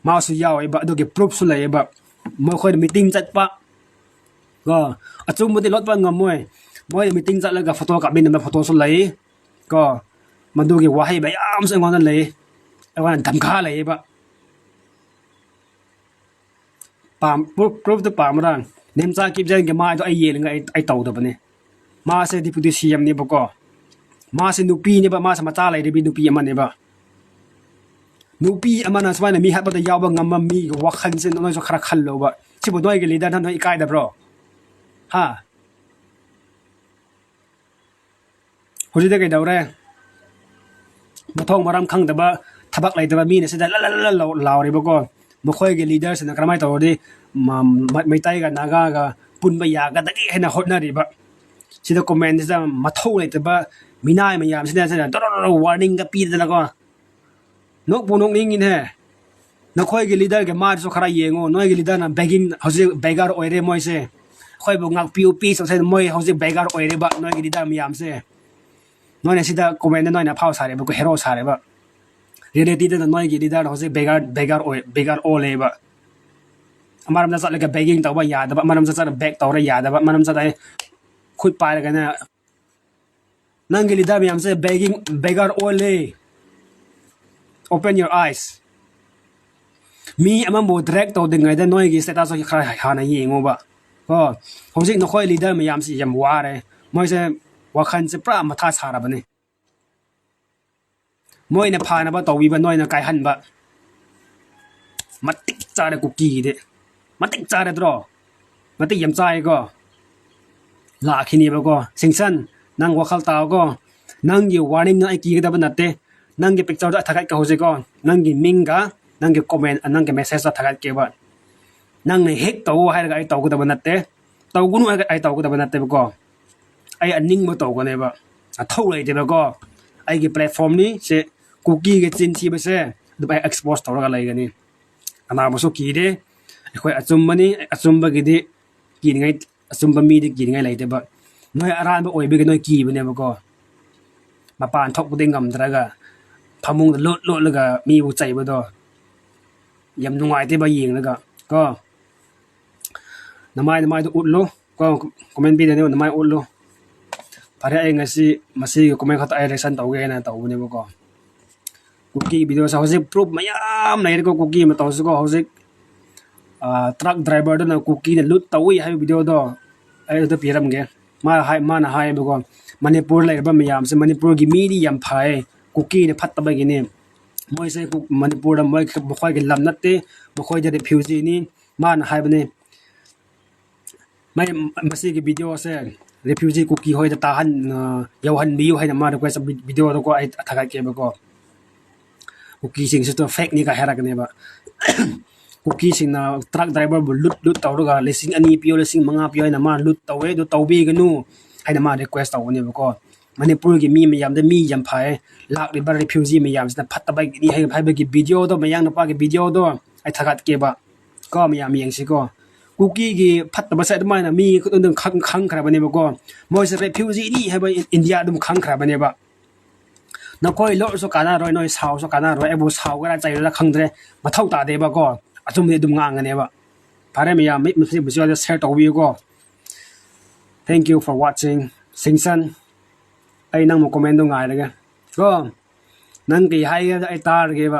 ꯃꯥꯁꯨ ꯌꯥꯎꯋꯦꯕ, ꯑꯗꯨꯒꯤ proofꯁꯨ ꯂꯩꯌꯦꯕ꯫ ꯃꯈꯣꯏꯅ meeting ꯆꯠꯄ ꯀꯣ, ꯑꯆꯨꯝꯕꯗꯤ ꯂꯣꯠꯄ ꯉꯝꯃꯣꯏ꯫ ꯃꯣꯏ meeting ꯆꯠꯂꯒ photo ꯀꯥꯞꯃꯤꯟꯅꯕ photoꯁꯨ ꯂꯩ ꯀꯣ꯫ ꯃꯗꯨꯒꯤ ꯋꯥꯍꯩ ꯃꯌꯥꯝꯁꯨ ꯑꯩꯉꯣꯟꯗ ꯂꯩ, ꯑꯩꯉꯣꯟꯗ ꯙꯝꯀꯥ ꯂꯩꯌꯦꯕ꯫ ꯄꯥꯝ-, proof, proofꯇꯨ ꯄꯥꯝꯕ꯭ꯔꯥ? ꯅꯦꯝꯆꯥ ꯀꯤꯞꯖꯦꯟꯒꯤ ꯃꯥꯏꯗꯣ ꯑꯩ ꯌꯦꯡꯉꯒ ꯑꯩ, ꯑꯩ ꯇꯧꯗꯕꯅꯦ꯫ ꯃꯥꯁꯦ deputy CMꯅꯦꯕꯀꯣ꯫ ꯃꯥꯁꯦ ꯅꯨꯄꯤꯅꯦꯕ, ꯃꯥꯁꯦ ꯃꯆꯥ ꯂꯩꯔꯕꯤ ꯅꯨꯄꯤ ꯑꯃꯅꯦꯕ꯫ ꯅꯨꯄꯤ ꯑꯃꯅ ꯁꯨꯃꯥꯏꯅ ꯃꯤ ꯍꯥꯠꯄꯗ ꯌꯥꯎꯕ ꯉꯝꯕ ꯃꯤꯒꯤ ꯋꯥꯈꯜꯁꯦ ꯅꯣꯏꯁꯨ ꯈꯔ ꯈꯜꯂꯣꯕ꯫ ꯁꯤꯕꯨ ꯅꯣꯏꯒꯤ leaderꯅ ꯅꯣꯏ ꯏꯀꯥꯏꯗꯕ꯭ꯔꯣ? ꯍꯥ? ꯍꯧꯖꯤꯛꯇꯤ ꯀꯩꯗꯧꯔꯦ? ꯃꯊꯣꯡ ꯃꯔꯝ ꯈꯪꯗꯕ, ꯊꯕꯛ ꯂꯩꯇꯕ ꯃꯤꯅ ꯁꯤꯗ ꯂ ꯂ ꯂ ꯂ ꯂꯥꯎꯔꯤꯕꯀꯣ꯫ ꯃꯈꯣꯏꯒꯤ leaderꯁꯤꯡꯅ ꯀꯔꯝꯍꯥꯏꯅ ꯇꯧꯔꯗꯤ ꯃ-, ꯃ-, ꯃꯩꯇꯩꯒ ꯅꯥꯒꯥꯒ ꯄꯨꯟꯕ ꯌꯥꯒꯗꯒꯦ ꯍꯥꯏꯅ ꯍꯣꯠꯅꯔꯤꯕ꯫ ꯁꯤꯗ commentꯁꯤꯗ ꯃꯊꯧ ꯂꯩꯇꯕ ꯃꯤꯅꯥꯏ ꯃꯌꯥꯝꯁꯤꯅ ꯁꯤꯗ ꯗꯣꯔꯣ ꯗꯣꯔꯣ warningꯒ ꯄꯤꯗꯅꯀꯣ꯫ ꯅꯣꯛꯄꯨ ꯅꯣꯛꯅꯤꯡꯉꯤꯅꯦ꯫ ꯅꯈꯣꯏꯒꯤ leaderꯒꯤ ꯃꯥꯏꯗꯨꯁꯨ ꯈꯔ ꯌꯦꯡꯉꯣ꯫ ꯅꯣꯏꯒꯤ leaderꯅ begging, ꯍꯧꯖꯤꯛ beggar ꯑꯣꯏꯔꯦ ꯃꯣꯏꯁꯦ꯫ ꯑꯩꯈꯣꯏꯕꯨ ꯉꯥꯛꯄꯤꯌꯨ, please ꯇꯧꯁꯦ꯫ ꯃꯣꯏ ꯍꯧꯖꯤꯛ beggar ꯑꯣꯏꯔꯦꯕ, ꯅꯣꯏꯒꯤ leader ꯃꯌꯥꯝꯁꯦ꯫ ꯅꯣꯏꯅ ꯁꯤꯗ commentꯗ ꯅꯣꯏꯅ ꯑꯐꯥꯎ ꯁꯥꯔꯦꯕ, hero ꯁꯥꯔꯦꯕ꯫ Reality ꯗꯅ ꯅꯣꯏꯒꯤ leader ꯍꯧꯖꯤꯛ beggar, beggar ꯑꯣꯏ, beggar ꯑꯣꯜꯂꯦꯕ꯫ ꯑꯃꯔꯣꯝꯗ ꯆꯠꯂꯒ begging ꯇꯧꯕ ꯌꯥꯗꯕ, ꯑꯃꯔꯣꯝꯗ ꯆꯠꯂꯒ beg ꯇꯧꯔ ꯌꯥꯗꯕ, ꯑꯃꯔꯣꯝꯗ ꯆꯠꯂꯒ ꯈꯨꯠ ꯄꯥꯏꯔꯒꯅ ꯅꯪꯒꯤ leader ꯃꯌꯥꯝꯁꯦ begging, beggar ꯑꯣꯜꯂꯦ꯫ Open your eyes. ꯃꯤ ꯑꯃꯕꯨ drag ꯇꯧꯗ꯭ꯔꯤꯉꯩꯗ ꯅꯣꯏꯒꯤ status ꯈꯔ ꯍꯥꯟꯅ ꯌꯦꯡꯉꯣꯕ꯫ ꯀꯣ, ꯍꯧꯖꯤꯛ ꯅꯈꯣꯏ leader ꯃꯌꯥꯝꯁꯤ ꯌꯥꯝ ꯋꯥꯔꯦ꯫ ꯃꯣꯏꯁꯦ ꯋꯥꯈꯜꯁꯦ ꯄꯨꯔꯥ ꯃꯊꯥ ꯁꯥꯔꯕꯅꯤ꯫ ꯃꯣꯏꯅ ꯐꯅꯕ ꯇꯧꯕꯤꯕ, ꯅꯣꯏꯅ ꯀꯥꯏꯍꯟꯕ꯫ ꯃꯇꯤꯛ ꯆꯥꯔꯦ ꯀꯨꯀꯤꯒꯤꯗꯤ꯫ ꯃꯇꯤꯛ ꯆꯥꯔꯗ꯭ꯔꯣ? ꯃꯇꯤꯛ ꯌꯥꯝ ꯆꯥꯏꯀꯣ꯫ ꯂꯥꯛꯈꯤꯅꯦꯕꯀꯣ꯫ ꯁꯤꯡꯁꯟ, ꯅꯪ ꯋꯥꯈꯜ ꯇꯥꯎꯀꯣ꯫ ꯅꯪꯒꯤ warning ꯅ ꯑꯩ ꯀꯤꯒꯗꯕ ꯅꯠꯇꯦ꯫ ꯅꯪꯒꯤ picture ꯗꯣ ꯑꯩ ꯊꯥꯒꯠꯀꯦ ꯍꯧꯖꯤꯛꯀꯣ꯫ ꯅꯪꯒꯤ ꯃꯤꯡꯒ ꯅꯪꯒꯤ comment, ꯅꯪꯒꯤ message ꯇꯣ ꯊꯥꯒꯠꯀꯦꯕ꯫ ꯅꯪꯅ ꯍꯦꯛ ꯇꯧ ꯍꯥꯏꯔꯒ ꯑꯩ ꯇꯧꯒꯗꯕ ꯅꯠꯇꯦ꯫ ꯇꯧꯒꯅꯨ ꯍꯥꯏꯔꯒ ꯑꯩ ꯇꯧꯒꯗꯕ ꯅꯠꯇꯦꯕꯀꯣ꯫ ꯑꯩ ꯑꯅꯤꯡꯕ ꯇꯧꯒꯅꯦꯕ꯫ ꯑꯊꯧ ꯂꯩꯇꯦꯕꯀꯣ꯫ ꯑꯩꯒꯤ platform ꯅꯤ ꯁꯦ꯫ ꯀꯨꯀꯤꯒꯤ ꯆꯤꯟ ꯊꯤꯕꯁꯦ ꯑꯗꯨꯝ ꯑꯩ expose ꯇꯧꯔꯒ ꯂꯩꯒꯅꯤ꯫ ꯀꯅꯥꯕꯨꯁꯨ ꯀꯤꯗꯦ꯫ ꯑꯩꯈꯣꯏ ꯑꯆꯨꯝꯕꯅꯤ, ꯑꯆꯨꯝꯕꯒꯤꯗꯤ ꯀꯤꯅꯤꯡꯉꯥꯏ, ꯑꯆꯨꯝꯕ ꯃꯤꯗꯤ ꯀꯤꯅꯤꯡꯉꯥꯏ ꯂꯩꯇꯦꯕ꯫ ꯅꯣꯏ ꯑꯔꯥꯟꯕ ꯑꯣꯏꯕꯒꯤ ꯅꯣꯏ ꯀꯤꯕꯅꯦꯕꯀꯣ꯫ ꯃꯄꯥꯟ ꯊꯣꯛꯄꯗꯤ ꯉꯝꯗ꯭ꯔꯒ ꯐꯃꯨꯡꯗ ꯂꯣꯠ ꯂꯣꯠꯂꯒ ꯃꯤꯕꯨ ꯆꯩꯕꯗꯣ ꯌꯥꯝ ꯅꯨꯡꯉꯥꯏꯇꯦꯕ ꯌꯦꯡꯂꯒ ꯀꯣ꯫ ꯅꯃꯥꯏ, ꯅꯃꯥꯏꯗꯣ ꯎꯠꯂꯣ ꯀꯣ, comment ꯄꯤꯗꯅꯦꯕ, ꯅꯃꯥꯏ ꯎꯠꯂꯣ꯫ ꯐꯔꯦ, ꯑꯩ ꯉꯁꯤ ꯃꯁꯤꯒꯤ comment ꯈꯛꯇ ꯑꯩ reaction ꯇꯧꯒꯦ ꯍꯥꯏꯅ ꯇꯧꯕꯅꯦꯕꯀꯣ꯫ ꯀꯨꯀꯤ video ꯁꯦ ꯍꯧꯖꯤꯛ proof ꯃꯌꯥꯝ ꯂꯩꯔꯦꯀꯣ, ꯀꯨꯀꯤ ꯃꯇꯧꯁꯤꯀꯣ꯫ ꯍꯧꯖꯤꯛ, ꯑꯥ, truck driver ꯗꯨꯅ ꯀꯨꯀꯤꯅ loot ꯇꯧꯏ ꯍꯥꯏꯕ video ꯗꯣ ꯑꯩ ꯑꯗꯨ ꯄꯤꯔꯝꯒꯦ꯫ ꯃꯥ ꯍꯥꯏ-, ꯃꯥꯅ ꯍꯥꯏꯌꯦꯕꯀꯣ, "ꯃꯅꯤꯄꯨꯔ ꯂꯩꯔꯤꯕ ꯃꯌꯥꯝꯁꯦ, ꯃꯅꯤꯄꯨꯔꯒꯤ ꯃꯤꯗꯤ ꯌꯥꯝ ꯐꯩ, ꯀꯨꯀꯤꯅ ꯐꯠꯇꯕꯒꯤꯅꯤ꯫ ꯃꯣꯏꯁꯦ ꯀꯨ-, ꯃꯅꯤꯄꯨꯔꯗ ꯃꯣꯏ, ꯃꯈꯣꯏꯒꯤ ꯂꯝ ꯅꯠꯇꯦ, ꯃꯈꯣꯏꯗꯤ refugee ꯅꯤ"꯫ ꯃꯥꯅ ꯍꯥꯏꯕꯅꯦ꯫ ꯃꯥꯏ, ꯃꯁꯤꯒꯤ video ꯁꯦ refugee ꯀꯨꯀꯤ ꯍꯣꯏꯗ ꯇꯥꯍꯟ-, ꯑ, ꯌꯧꯍꯟꯕꯤꯌꯨ ꯍꯥꯏꯅ ꯃꯥ request ꯚꯤ-, video ꯗꯀꯣ ꯑꯩ ꯊꯥꯒꯠꯀꯦꯕꯀꯣ꯫ ꯀꯨꯀꯤꯁꯤꯡꯁꯤꯁꯨ fake ꯅꯤ ꯀꯥꯏ ꯍꯥꯏꯔꯛꯀꯅꯦꯕ꯫ ꯀꯨꯀꯤꯁꯤꯡꯅ truck driver ꯕꯨ loot, loot ꯇꯧꯔꯒ ꯂꯤꯁꯤꯡ ꯑꯅꯤ ꯄꯤꯌꯣ, ꯂꯤꯁꯤꯡ ꯃꯉꯥ ꯄꯤꯌꯣ ꯍꯥꯏꯅ ꯃꯥ loot ꯇꯧꯋꯦ, ꯑꯗꯨ ꯇꯧꯕꯤꯒꯅꯨ ꯍꯥꯏꯅ ꯃꯥ request ꯇꯧꯕꯅꯦꯕꯀꯣ꯫ ꯃꯅꯤꯄꯨꯔꯒꯤ ꯃꯤ ꯃꯌꯥꯝꯗ ꯃꯤ ꯌꯥꯝ ꯐꯩꯌꯦ, ꯂꯥꯛꯂꯤꯕ refugee ꯃꯌꯥꯝꯁꯤꯅ ꯐꯠꯇꯕꯒꯤꯅꯤ ꯍꯥꯏ-, ꯍꯥꯏꯕꯒꯤ video ꯗꯣ, ꯃꯌꯥꯡ ꯅꯨꯄꯥꯒꯤ video ꯗꯣ ꯑꯩ ꯊꯥꯒꯠꯀꯦꯕ꯫ ꯀꯣ, ꯃꯌꯥꯝ ꯌꯦꯡꯁꯤꯀꯣ꯫ ꯀꯨꯀꯤꯒꯤ ꯐꯠꯇꯕꯁꯦ ꯑꯗꯨꯃꯥꯏꯅ ꯃꯤ ꯈꯨꯗꯤꯡ ꯈꯪ-, ꯈꯪꯈ꯭ꯔꯕꯅꯦꯕꯀꯣ꯫ ꯃꯣꯏꯁꯦ refugee ꯅꯤ ꯍꯥꯏꯕ ꯏꯟ-, ꯏꯟꯗꯤꯌꯥ ꯑꯗꯨꯝ ꯈꯪꯈ꯭ꯔꯕꯅꯦꯕ꯫ ꯅꯈꯣꯏ ꯂꯣꯠꯂꯁꯨ ꯀꯥꯟꯅꯔꯣꯏ, ꯅꯣꯏ ꯁꯥꯎꯔꯁꯨ ꯀꯥꯟꯅꯔꯣꯏ, ꯑꯩꯕꯨ ꯁꯥꯎꯒꯦꯔꯥ ꯆꯩꯒꯦꯔꯥ ꯈꯪꯗ꯭ꯔꯦ, ꯃꯊꯧ ꯇꯥꯗꯦꯕꯀꯣ꯫ ꯑꯆꯨꯝꯕꯗꯤ ꯑꯗꯨꯝ ꯉꯥꯡꯒꯅꯦꯕ꯫ ꯐꯔꯦ ꯃꯌꯥꯝ, ꯃꯤ ꯃꯁꯤ ꯃꯁꯤ ꯁꯤꯌꯔ ꯇꯧꯕꯤꯌꯨꯀꯣ꯫ Thank you for watching꯫ ꯁꯤꯡꯁꯟ, ꯑꯩ ꯅꯪꯕꯨ ꯀꯣꯃꯦꯟꯗꯣ ꯉꯥꯏꯔꯒꯦ ꯀꯣ꯫ ꯅꯪ ꯀꯩ ꯍꯥꯏꯒꯦ ꯑꯩ ꯇꯥꯔꯒꯦꯕ꯫